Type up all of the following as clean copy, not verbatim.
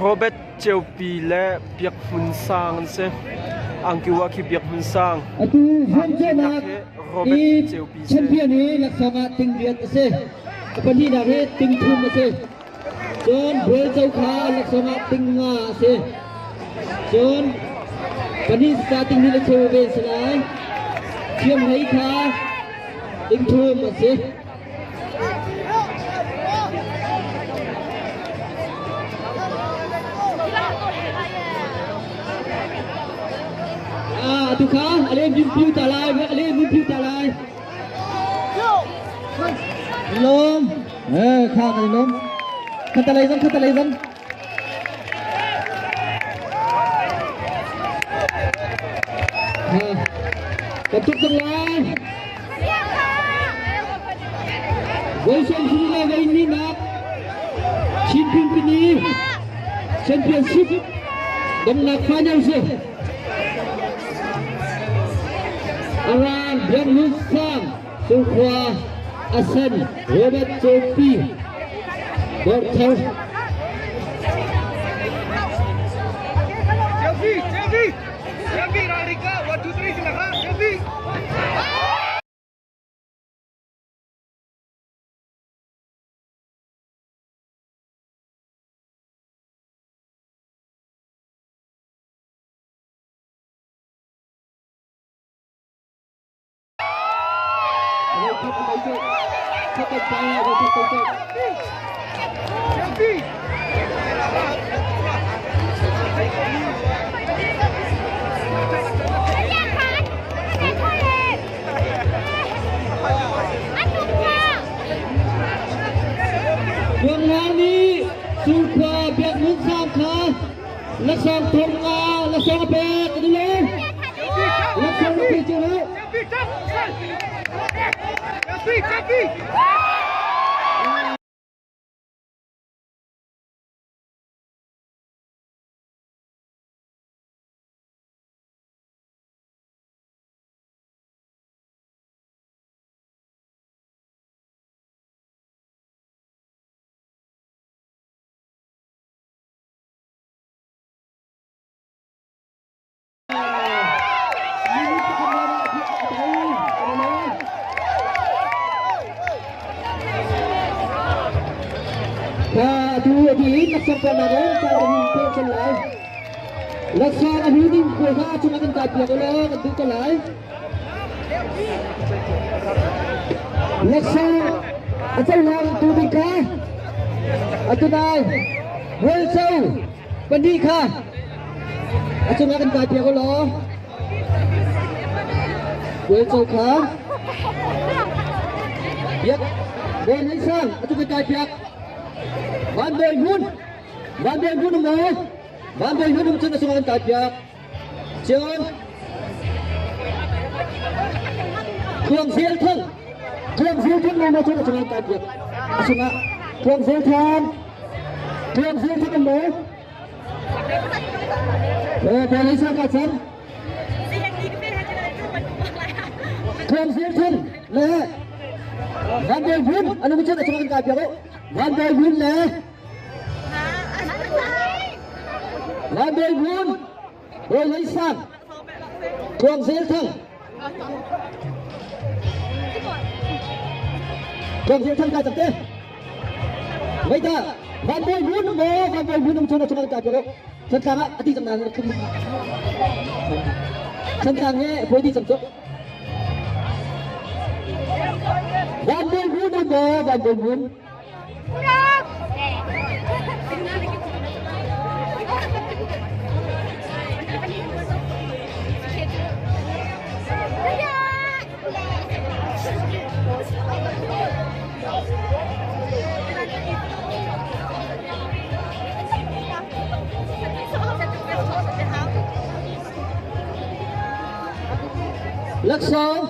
Robert Ceupi le Biak Hmun Sang an si. Angkiwa khi Biak Hmun Sang. Atu zuamcawhnak Robert i Ceupi si. champion hi laksawng ah ting riat a si. A pahnihnak hi ting thum a si. Cun bualco kha laksawng ah ting nga a si. Cun pahnih sa ting hnih le cheu ve si lai. Thiamhlei kha ting thum a si. Ah, tu kha a lem bim piu ta lai, a lem bim piu ta lai. Lom. Eh, kha kan lom. Khatalei zong, khatalei zong. Kan tuk cang lai. Voi sawm sum le voi ni nak Chin Pingpini Championship dongnak final si. Aran Biak Lun Sang Surkhua Asen Robert Copi Dawrthar. Selfie, selfie, selfie, Rarika, 1, 2, 3, silakan, selfie. Ruanglang nih Surkhua Biak Ngun Sang kha laksawng thong nga laksawng a pek a ti lo. Laksawng a pe cio lo. Tu a di in laksawng peknak in caan kan in pek cang lai. Laksawng a hu ding pawl kha cungah kan kai piak ulaw kan duh ko lai. Laksawng a cohlang tu ding kha atu nai Mualco pahnih kha a cungah kan kai piak ulaw Mualco kha biak Bawi Hlei Sang a cung kan kai piak Van Bawi Hmun Van Bawi Hmun um maw Van Bawi Hmun um cun a cungah kan kai piak Cun Thuang Zel Thang Thuang Zel Thang maw cun a cungah kai piak a cungah Thuang Zel Thang Thuang Zel Thang maw Eh Bawi Sa ka chan Thuang Zel Thang le Van Bawi Hmun anu cun a cungah kan kai piak Van Bawi Hmun le Van Bawi Hmun Bawi Hlei Sang Tluang Zel Thang Tluang Zel Thang ka cak te Wait ta Van Bawi Hmun maw Van Bawi Hmun um chun a chung ka piak Thantlang ah ati cang nan thum Thantlang he poi di cang cu Van Bawi Hmun um maw Van Bawi Hmun Laksawng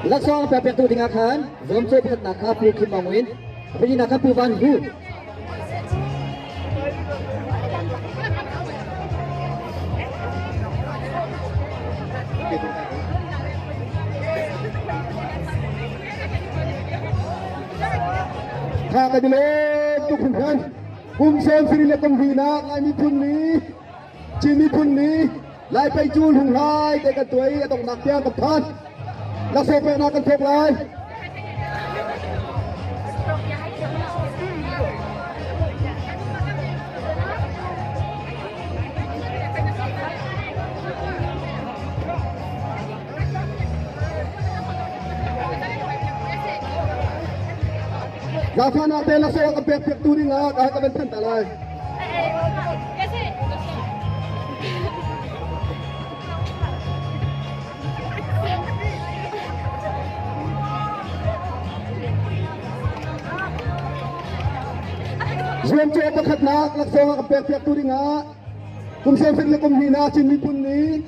Laksawng a pektu dingah khan zuamcawh pakhatnak kha Pu Kim Aung Win, a pahnihnak kha Pu Van Hu. Hakha kan i lawm tuk hringhran. Kum 30 le kum hnih-nak Lai miphun ni, Chin miphun ni, Lai pei cu hlunghlai te kan tuai a donghnak tiang kan phan. Laksawng peknak kan thawk lai. Zaangfahnak te laksawng kan pek piak tu ding ah ka van thanh ta lai. Zuamcawh pakhatnak laksawng a kan pek piak tu ding ah kum 30 le kum hnihnak Chin miphun nih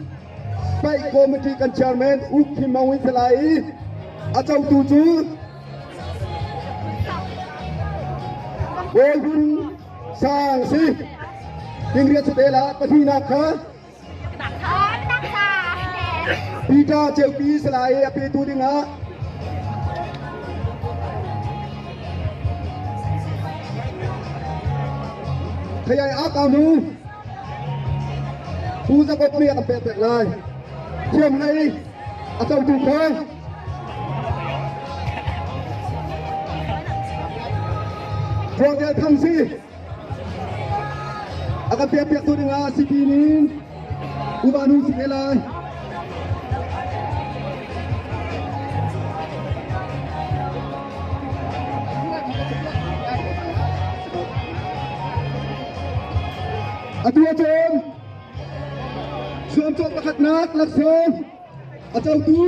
Paih Committee kan chairman U Kim Aung in lai i a cotu cu Bawi Hun Sang si. Tingriat sate la pahnihnak kha Peter Ceupi salai a petu dingah Thayai a kamu Pu Zakop nih a kan pek pek lai. Thiam hlei a cotu kha Ruangdel Thang si a kan pek piak tu dingah CP nin Ubanu si te lai. Atu ahcun zuamcawh pakhatnak laksawng a cotu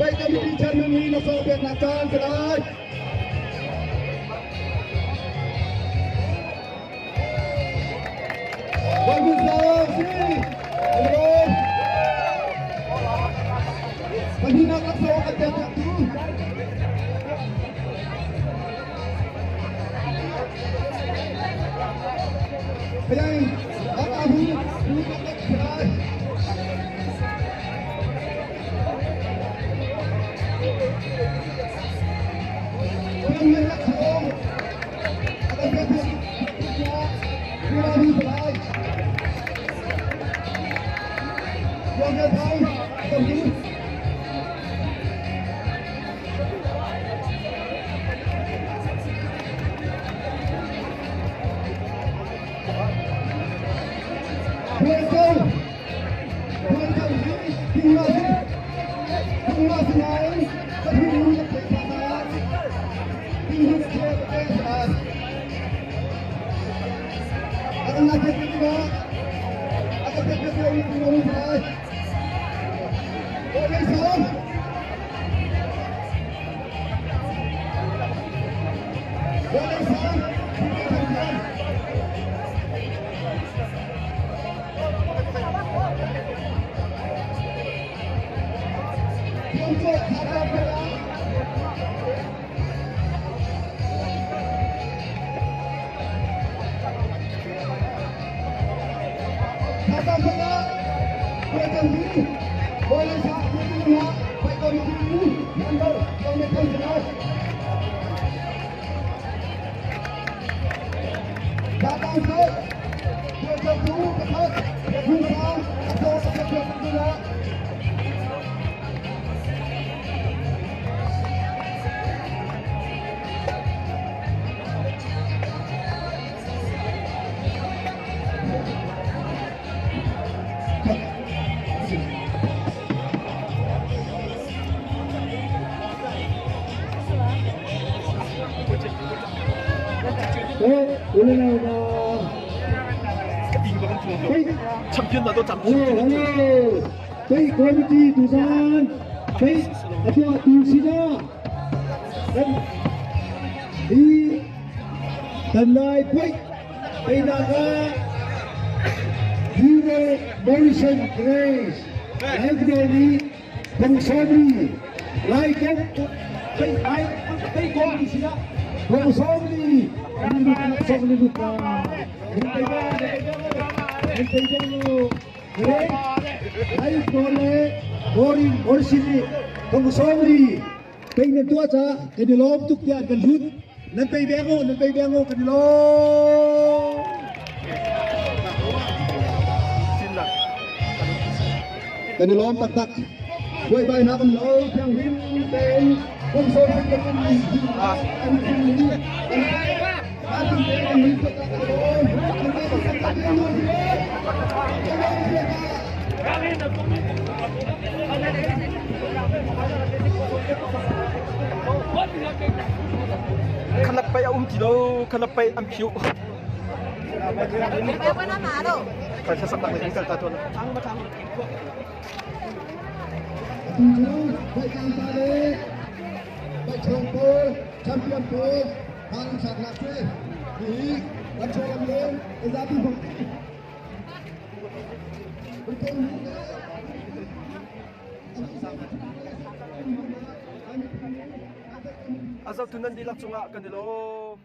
Paih Committee Chairman nih laksawng peknak caan si lai. Bawi Sang si Pahnihnak laksawng kan pek tu. Champion na to champion. Kei committee tuzan kei atua tu sina hi kan lai puai teinak ah Hero Morrison Grace Laikne nih Pungsawmli Lai kong tei ai tei kong sinah Pungsawmli Sawmli lupa Lai le Boring Morrison nih Pungsawmli Kei nan tuah caah kan i lawm tuk tiah an kan hlut. Nan tei deng u, nan tei deng u, kan i lawm. Kan i lawm taktak. Buaibai nak um lo, thianghlim tein kum sawm kan kan kan Khanak pei a um ti lo, khanak pei an phiu. Kai sak tak le kal ta tuan. Baichawng pawl, champion pawl, hang saknak si. Hihi kan chawlam leng, zapi bang. A zohtu nan dihlak cungah kan i lawm.